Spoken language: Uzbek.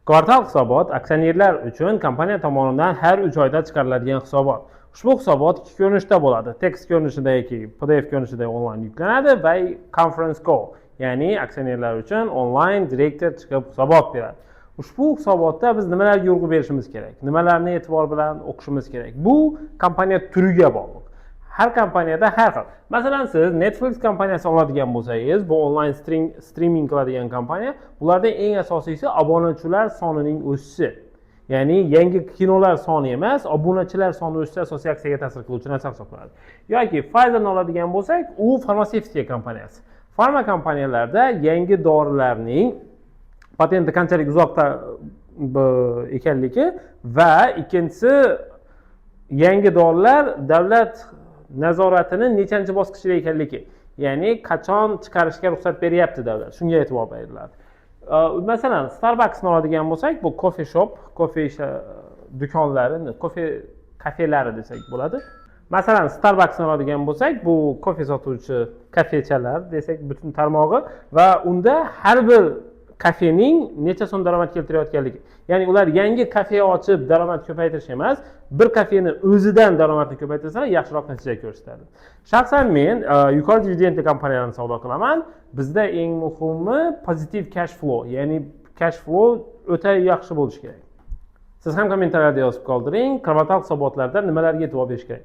Kvartal hisobot aksionerlar uchun kompaniya tomonidan har 3 oyda chiqariladigan hisobot. Ushbu hisobot ikki ko'rinishda bo'ladi. Tekst ko'rinishida yoki PDF ko'rinishida onlayn yuklanadi va conference call, ya'ni aksionerlar uchun onlayn direktor chiqib hisobot beradi. Ushbu hisobotda biz nimalarga urg'u berishimiz kerak? Nimalarni e'tibor bilan o'qishimiz kerak? Bu kompaniya turiga bog'liq. Har kompaniyada har xil. Masalan, siz Netflix kompaniyasi oladigan bo'lsangiz, bu onlayn streaming qiladigan kompaniya, bularda eng asosiysi obunachilar sonining o'sishi. Ya'ni yangi kinolar soni emas, obunachilar soni o'sishi asosiy aksiyaga ta'sir qiluvchi narsa hisoblanadi. Yoki Pfizerni oladigan bo'lsak, u farmatsevtika kompaniyasi. Farma kompaniyalarda yangi dorilarning patenti qanchalik uzoqda ekanligi va ikkinchisi, yangi dorilar davlat nazoratini nechanchi bosqichda ekanligi, ya'ni qachon chiqarishga ruxsat beryapti davlat, shunga e'tibor beriladi. Masalan, Starbucksni oladigan bo'lsak, bu coffee shop, kofe do'konlari, kofe kafelari desak bo'ladi. Masalan, Starbucksni oladigan bo'lsak, bu kofe sotuvchi kafechalar desak, butun tarmog'i va unda har bir kafening necha so'm daromad keltirayotganligi, ya'ni ular yangi kafe ochib daromad ko'paytirish emas, bir kafeni o'zidan daromadni ko'paytirsalar, yaxshiroq natija ko'rsatadi. Shaxsan men yuqori dividendli kompaniyalarni savdo qilaman. Bizda eng muhimi pozitiv cash flow, ya'ni cash flow o'ta yaxshi bo'lishi kerak. Siz ham kommentariyada yozib qoldiring, kvartal hisobotlarida nimalarga e'tibor berish kerak.